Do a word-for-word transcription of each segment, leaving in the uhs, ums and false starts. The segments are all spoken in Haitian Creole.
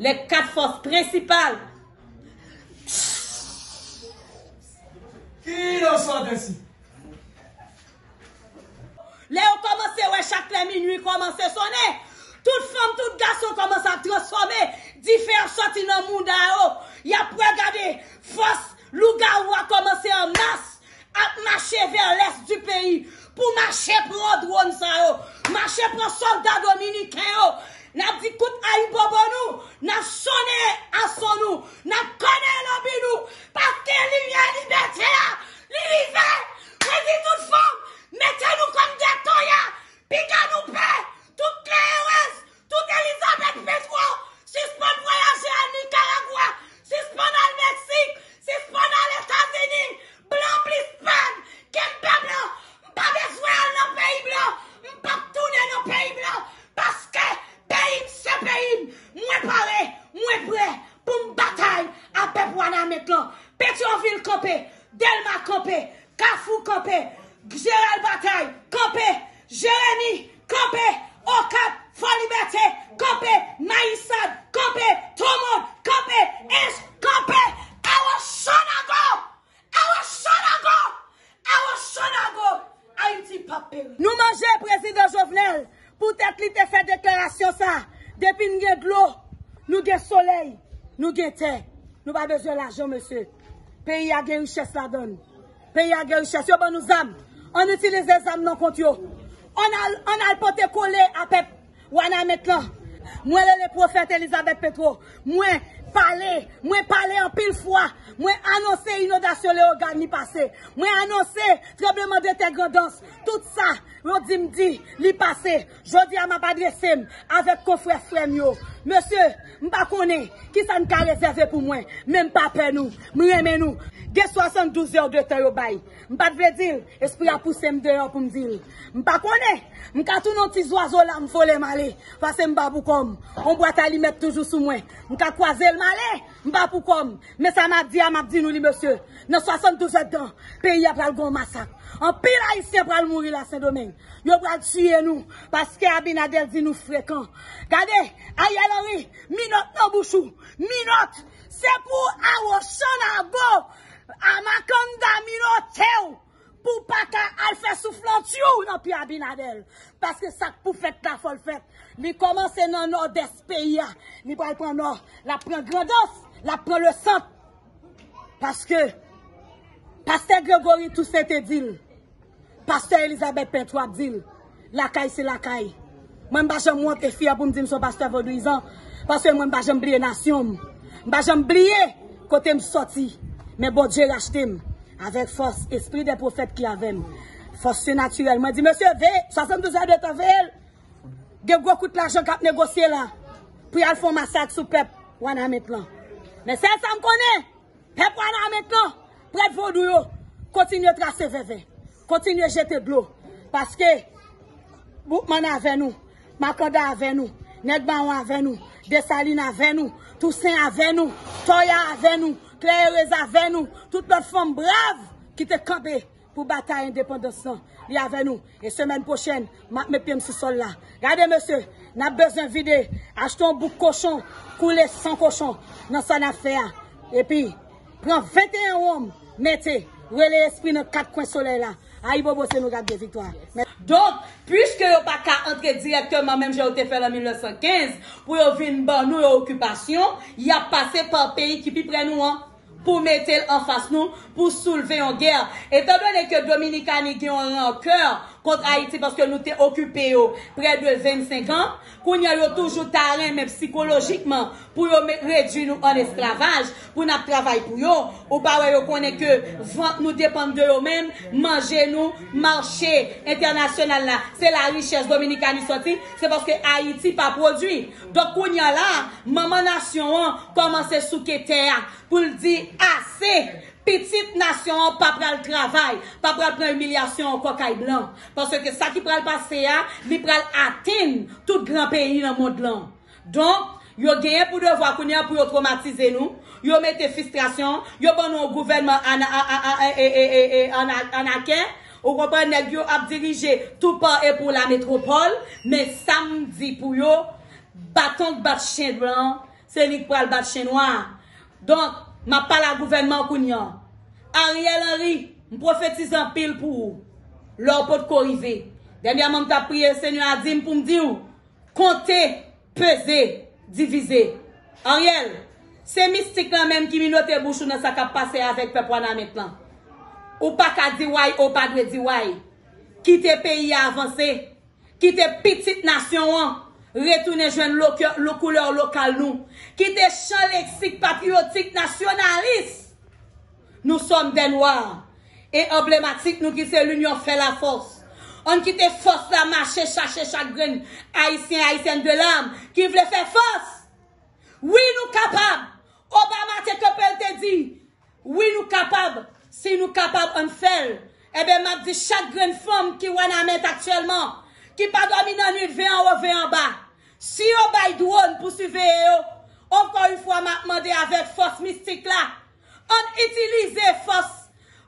Les quatre forces principales. Ki inosan te si? Lè yo kòmanse wè chak lè minwi kòmanse sonnen, tout fanm, tout gason kòmanse ap transfòme. Dife ap sòti nan mouda yo. Y ap wè, gade, fòs lougawou a kòmanse an mas ap mache vè lès di peyi pou mache pran dwòn sa yo, mache pran sòlda dominiken yo. N ap di kout ayibobo nou, n ap sonnen ason nou, n ap kòne lanbi nou, paske limyè libète a, li rive! Mwen di tout fanm, mete nou kòm de toya, piga nou pè, tout Klè Erez, tout Elizabeth Petro, sispann vwayaje al Nikaragwa, sispann al Meksik, sispann al Etazini, blan plis pèn, kenbe blan, m pa bezwen al nan peyi blan, m p ap tounen nan peyi blan, paske peyi m se peyi m, mwen pare, mwen prè pou m batay a pèp Wanament lan, Petyonvil kanpe, Dèlma kanpe, Kafou kanpe, Jeral Batay kanpe, Jeremi kanpe, Okap, Fò Libète kanpe, Mayisad kanpe, Tomon kanpe, Ench kanpe, Awosanago! Awosanago! Awosanago! Ayiti p ap peri. Nou manje prezidan Jovenel poutèt li te fè deklarasyon sa. Depi n gen dlo, nou gen solèy, nou gen tè. Nou pa bezwen lajan, mesye. Peyi a gen richès ladan l. Peyi a gen richès. Yo ban nou zam. Ann itilize zam nan kont yo. Ann al, ann al pote kole a pèp Wanament lan. Mwen rele pwofèt Elizabeth Petro. Mwen pale. Mwen pale anpil fwa. Mwen anonse inondasyon Leyogàn li pase. Mwen anonse tranblemanntè Grandans. Tout sa, yo di m di, li pase. Jodi a, m ap adrese m avèk konfrè frè m yo. Mesye, m pa konnen kisa n ka rezève pou mwen, men m pa pè nou. M renmen nou. Gen swasanndouz è de tan yo bay. M pa t vle di l, espri a pouse m deyò pou m di l. M pa konnen, m ka tounen yon ti zwazo la, m vole m ale, paske m pa pou kò m. Yon bwat alimèt toujou sou mwen. M ka kwaze l m ale, m pa pou kò m. Men sa m ap di a, m ap di nou li, mesye. Nan swasanndouz èdtan, peyi a pral gen yon masak. Anpil Ayisyen pral mouri la Sendomeng. Yo pral tiye nou, paske Abinader di nou frekan. Gade, Ariel Henry, minòt nan bouch ou. Minòt, se pou Awosanago, a Makanda minote w, pou w pa ka al fè souflantyou nan pye Abinader. Paske sa k pou fèt la, fò l fèt. Li kòmanse nan nòdès peyi a. Li pral pran nò, l ap pran Grandans, l ap pran lesant. Paske pastè Gregory Toussaint te di l, pastè Elizabeth Petro ap di l, lakay se lakay. Mwen m pa janm wont e fyè pou m di m se yon pastè vodouyizan, paske mwen m pa janm bliye nasyon m. M pa janm bliye kote m sòti. Men Bondye rachte m avèk fòs espri dè pwofèt ki avè m. Fòs sinatirèl. Mwen di, mesye, veye, swasanndouz è de tan, veye l. Gen gwo kout lajan k ap negosye la pou y al fè yon masak sou pèp Wanament lan. Men sèl sa m konnen, pèp Wanament lan, prèt vodou yo, kontinye trase vèvè, kontinye jete dlo, paske Boukman avè nou, Makanda avè nou, Nèg Mawon avè nou, Desalin avè nou, Tousen avè nou, Tòya avè nou, Klè Erez avè nou, tout lòt fanm brav ki te kanpe pou batay endepandans lan. Li avè nou. E semèn pwochèn, m ap met pye m sou sòl la. Gade, mesye, n ap bezwen vide, achte yon bouk kochon, koule san kochon nan sa n ap fè a. Epi, pran venteyen wonm, mete, rele espri nan kat kwen solèy la. Ayibobo, se nou k ap gen viktwa. Donk, piske yo pa ka antre dirèkteman, menm jan yo te fè l an mil nèf san kenz, pou yo vin ban nou yon okipasyon, y ap pase pa peyi ki pi pre nou an pou mete l anfas nou, pou soulve yon gè. Etandone ke Dominikani gen yon rankè kont Ayiti paske nou te okipe yo prè de vennsenk an, kounye a yo toujou ta renmen sikolojikman pou yo me-, redui nou an esklavaj, pou n ap travay pou yo. Ou pa wè yo konnen ke vant nou depann de yo menm, manje nou, mache entènasyonal la, se la richès Dominikani sòti, se paske Ayiti pa pwodui. Donk kounye a la, manman nasyon an kòmanse souke tè a, pou l di ase, pitit nasyon an pa pral travay, pa pral pran imilyasyon ankò kay blan. Paske sa ki pral pase a, li pral atenn tout gran peyi nan mond lan. Donk, yo genyen pou devwa kounye a pou yo twomatize nou, yo mete fristrasyon, yo ban nou yon gouvènman ana-, a-, a-, a-, e, e, e, e, ana-, anakè, ou konprann, nèg yo ap dirije tou pa e pou la metwopòl, men sa m di pou yo, baton k bat chen blan, Se li k pral bat chen nwa a. Donk, m ap pale a gouvènman an kounye a. Ariel Henry, m pwofetize anpil pou ou. Lè w potko rive. Dènyèman, m t ap priye, Senyè a di m pou m di w, konte, peze, divize. Ariel, se mistik lan menm ki minote bouch ou nan sa k ap pase avèk pèp Wanament lan. Ou pa ka di way, ou pa dwe di way. Kite peyi a avanse. Kite pitit nasyon an retounen jwenn lo-, lo-, koulè lokal nou. Kite chan leksik patriyotik nasyonalis. Nous sommes des Noirs. E anblematik nou ki se l'union fait la force. Ann kite fòs la mache chache chak grenn Ayisyen, Ayisyèn de l'âme ki vle fè fòs. Wi, nou kapab. Obama te kanpe, l te di, wi, nou kapab. Si nou kapab, ann fè l. Enben, m ap di chak grenn fanm ki Wanament aktyèlman, ki pa dòmi nan nuit, ve anwo, ve anba, si yo bay dwòn pou siveye yo, ankò yon fwa, m ap mande avèk fòs mistik la, ann itilize fòs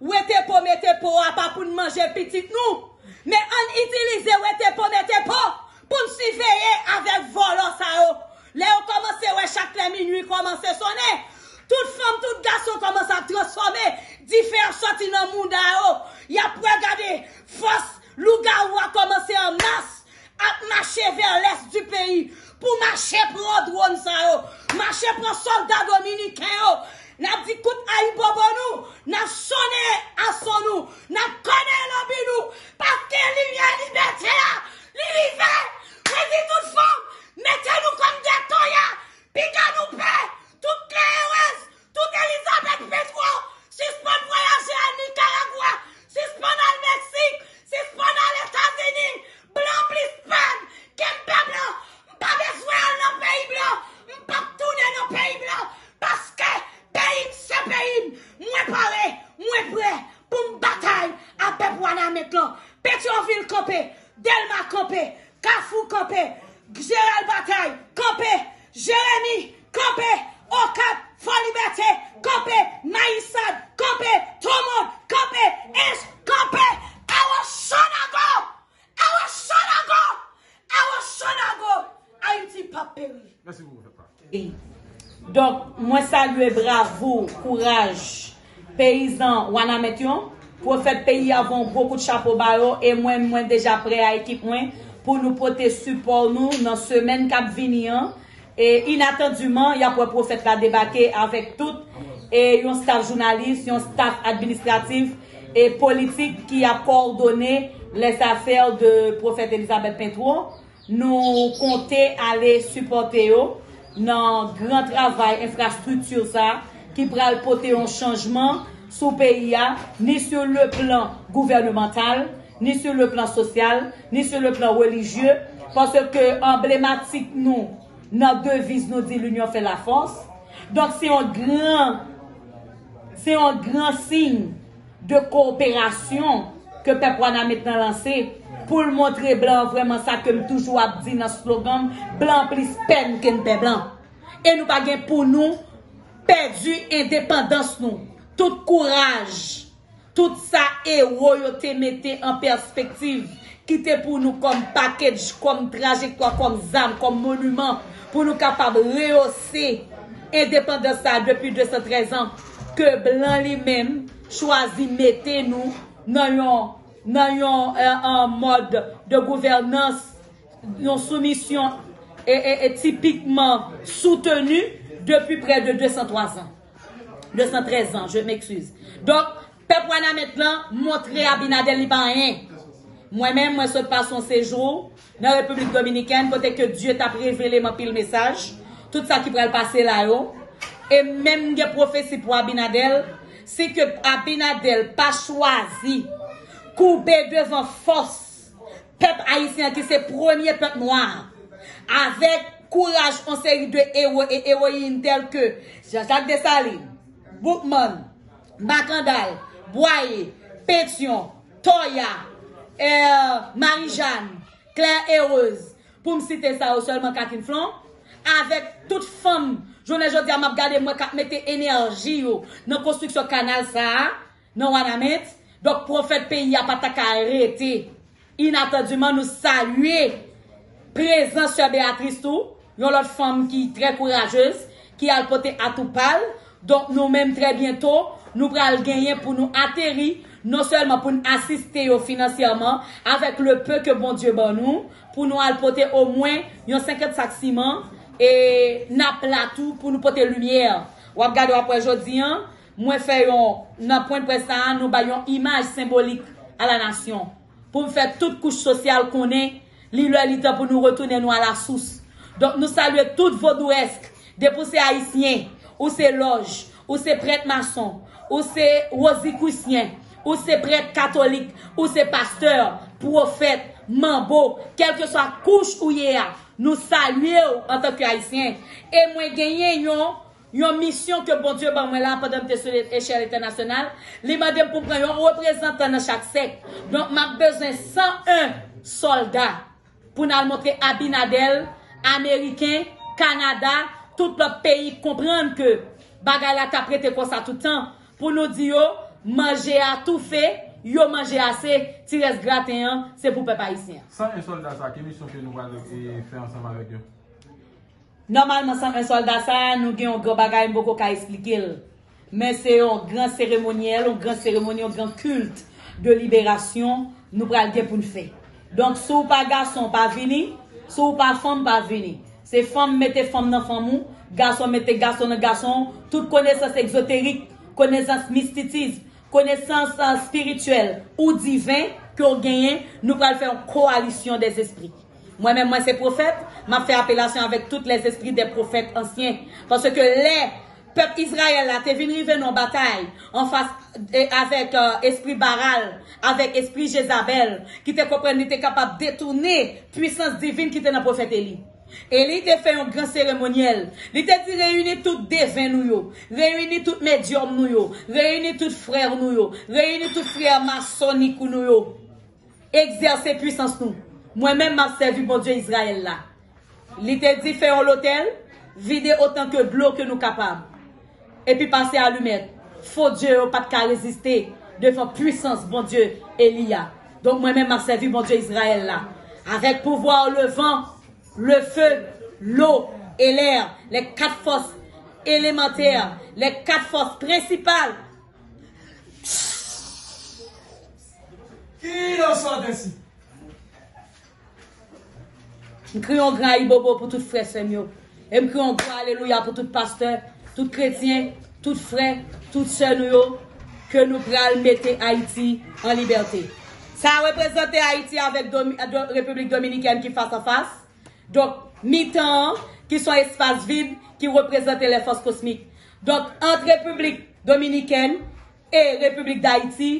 wete po mete po a, pa pou n manje pitit nou, men ann itilize wete po mete po pou n siveye avèk vòlò sa yo. Lè yo kòmanse wè chak lè minwi kòmanse sonnen, tout fanm, tout gason kòmanse ap transfòme, dife ap sòti nan mouda yo. Y ap wè, gade, fòs lougawou a kòmanse an mas ap mache vè lès di peyi pou mache pran dwòn sa yo, mache pran sòlda dominiken yo. N ap di kout ayibobo nou, n ap sonnen ason nou, n ap kòne lobi nou, paske limyè libète a, li rive. Mwen di tout fanm, mete nou kòm de toya, piga nou pè, tout klerez, tout Elizabeth Petro, sispann vwayaje al Nikaragwa, sispann al Meksik, sispann al Etazini. Blan plis pè m ke m pè blan. M pa bezwen al nan peyi blan. M p ap tounen nan peyi blan. Paske peyi m se peyi m. Mwen pare, mwen prè pou m batay a pèp Wanament lan. Petyonvil kanpe, Dèlma kanpe, Kafou kanpe, Jeral Batay kanpe, Jeremi kanpe, Okap, Fò Libète kanpe, Mayisad kanpe, Tomon kanpe, Ench kanpe. Awochanago! Awochanago! Awochanago! Ayiti p ap peri. Mèsi pou ou, papa. Donk, mwen salye bravou, kouraj peyizan Wanament yo. Pwofèt peyi a voye yon gwo kout chapo ba yo e mwen, mwen deja prè a ekip mwen pou nou pote sipò nou nan semèn k ap vini an. E inatandiman, y ap wè pwofèt la debake avèk tout e yon staf jounalis, yon staf administratif e politik ki ap kowòdone lèzafè de pwofèt Elizabeth Petro. Nou konte ale sipòte yo nan gran travay enfrastrikti sa a ki pral pote yon chanjman sou peyi a, ni sur le plan gouvènemantal, ni sur le plan sosyal, ni sur le plan relijye, paske anblematik nou nan deviz nou di l'union fait la force. Donk, se yon gran, se yon gran siy de koperasyon ke pèp Wanament lan lanse pou l montre blan an vrèman sa ke m toujou ap di nan slogan m, blan an plis pè n ke n pè blan. E nou pa gen pou nou pèdi endepandans nou. Tout kouraj, tout sa ewo yo te mete an pèspektiv, ki te pou nou kòm package, kòm trajektwa, kòm zam, kòm moniman, pou nou kapab reyose endepandans sa a depi de san trèz an, ke blan li menm chwazi mete nou nan yon, nan yon, eh, an mòd de gouvènans, yon soumisyon e, e, e tipikman soutenu depi prè de de san twa an. De san trèz an, je m'excuse. Donk, pèp Wanament lan montre Abinader li pa anyen. Mwen menm, mwen sot pase yon sejou nan Repiblik Dominikèn, kote ke Dye t ap revele m anpil mesaj, tout sa ki pral pase la yo. E menm m gen pwofesi pou Abinader, si ke Abinader pa chwazi koube devan fòs pèp ayisyen an ki se premye pèp nwa, avèk kouraj yon seri de ewo e ewoyin tèl ke Jean-Jacques Dessalines, Boukman, Makandal, Bwaye, Petyon, Toya, eh, Marijàn, Claire Heureuse, pou m site sa yo sèlman, Catherine Flon, avèk tout fanm, jounen jodi a, m ap gade mwen k ap mete enèji yo nan konstriksyon kanal sa a, nan Wanament. Donk, pwofèt peyi a pa ta ka rete. Inatandiman, nou salye prezans sè Beatrice tou, yon lòt fanm ki trè kourajez, ki al pote atou pa l. Donk, nou menm, trè byento, nou pral genyen pou nou ateri, non sèlman pou n asiste yo finansyèman, avèk le peu ke Bondye ban nou, pou nou al pote omwen yon senkant sak siman, e n ap la tou pou nou pote limyè. W ap gade, w ap wè jodi an, mwen fè yon, nan pwen près sa a, nou bay yon imaj senbolik a la nasyon. Pou m fè tout kouch sosyal konnen li lè li tan pou nou retounen nou a la sous. Donk, nou salye tout vodouèsk, depi w se ayisyen, ou se lòj, ou se prèt mason, ou se wozikwisyen, ou se prèt katolik, ou se pastè, pwofèt, manbo, kèlkeswa kouch ou ye a, nou salye w antanke ayisyen. E mwen genyen yon yon misyon ke Bondye ban mwen la pandan m te sou echèl entènasyonal. Li mande m pou m pran yon reprezantan nan chak sèk. Donk, m ap bezwen san en sòlda pou n al montre Abinadèl, Ameriken, Kanada, tout lòt peyi konprann ke bagay la t ap rete konsa tout tan. Pou nou di yo, manje a toufe, yo manje ase, ti rès graten an, se pou pèp ayisyen an. San en sòlda sa, ki misyon ke nou pral, e, fè ansanm avèk yo? Nòmalman, san en sòlda sa a, nou gen yon gran bagay, m poko ka esplike l. Men se yon gran seremonyèl, yon gran seremoni, yon gran kilt de liberasyon nou pral gen pou n fè. Donk, si w pa gason, pa vini. Si w pa fanm, pa vini. Se fanm mete fanm nan fanm ou, gason mete gason nan gason w. Tout konesans egzoterik, konesans mistisizm, konesans, ah, espirityèl ou diven ke w genyen, nou pral fè yon coalition des esprits. Mwen menm, mwen se pwofèt, m ap fè apelasyon avèk tout les esprits des prophètes anciens. Paske lè pèp Izrayèl la te vin rive nan batay anfas, e, avèk, e, espri Baal, avèk espri Jezabèl, ki te konprann li te kapab detounen pwisans divin ki te nan pwofèt Eli. Eli te fè yon gran seremonyèl. Li te di, reyini tout deven nou yo, reyini tout medyòm nou yo, reyini tout frè nou yo, reyini tout frè masonik nou yo. Egzèse pwisans nou. Mwen menm, m ap sèvi Bondye Izrayèl la. Li te di, fè yon lotèl, vide otan ke dlo ke nou kapab. Epi pase alimèt. Fo dye yo pa t ka reziste devan pwisans Bondye Eli a. Donk, mwen menm, m ap sèvi Bondye Izrayèl la. Avec pouvoir, le vent, le feu, l'eau et l'air, les quatre forces élémentaires, les quatre forces principales. Ki nan sòt ensi? M kriye yon gran ayibobo pou tout frè sè m yo. E m kriye yon gran alelouya pou tout pastè, tout kretyen, tout frè, tout sè nou yo, ke nou pral mete Ayiti an libète. Sa reprezante Ayiti avèk Domi-, Do-, Repiblik Dominikèn ki fas an fas. Donk, mitan an, ki se yon espas vid ki reprezante lè fòs kosmik. Donk, ant Repiblik Dominikèn e Repiblik Dayiti,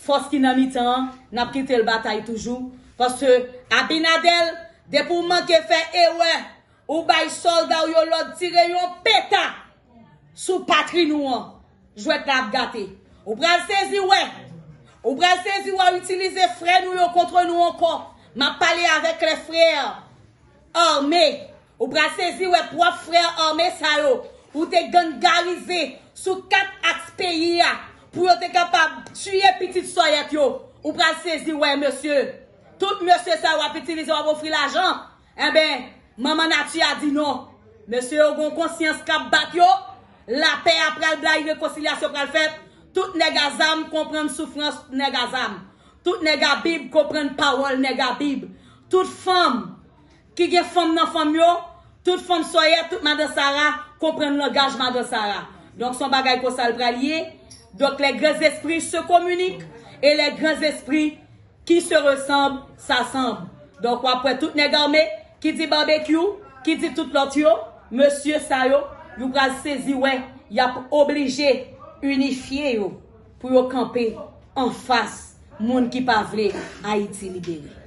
fòs ki nan mitan an, n ap kite l batay toujou. Paske Abinadèl, depi w manke fè erè, ou bay sòlda w yo lòd tire yon peta sou patri nou an, jwèt la ap gate. Ou pral sezi wè. Ou pral sezi wè w itilize frè nou yo kont nou ankò. M ap pale avèk les frères armés. Ou pral sezi wè pwòp frè ame sa yo. Ou te gangarize sou kat aks peyi a pou yo te kapab tiye pitit sòyèt yo. Ou pral sezi wè, mesye. Tout mesye sa yo w ap itilize, w ap ofri lajan. Enben, manman nati a di non. Mesye yo gon konsyans k ap bat yo. Lapè a pral bay, rekonsilyasyon pral fèt. Tout nèg a zam konprann soufrans nèg a zam. Tout nèg a Bib konprann pawòl nèg a Bib. Tout fanm ki gen fanm nan fanm yo, tout fanm sòyèt, tout madan Sara konprann langaj madan Sara. Donk, se yon bagay konsa l pral ye. Donk, les grands esprits se communiquent et les grands esprits qui se ressemblent s'assemblent. Donk, w ap wè tout nèg ame ki di babekyou, ki di tout lòt yo, mesye sa yo, yo pral sezi wè, y ap oblije inifye yo pou yo kanpe anfas moun ki pa vle Ayiti libere.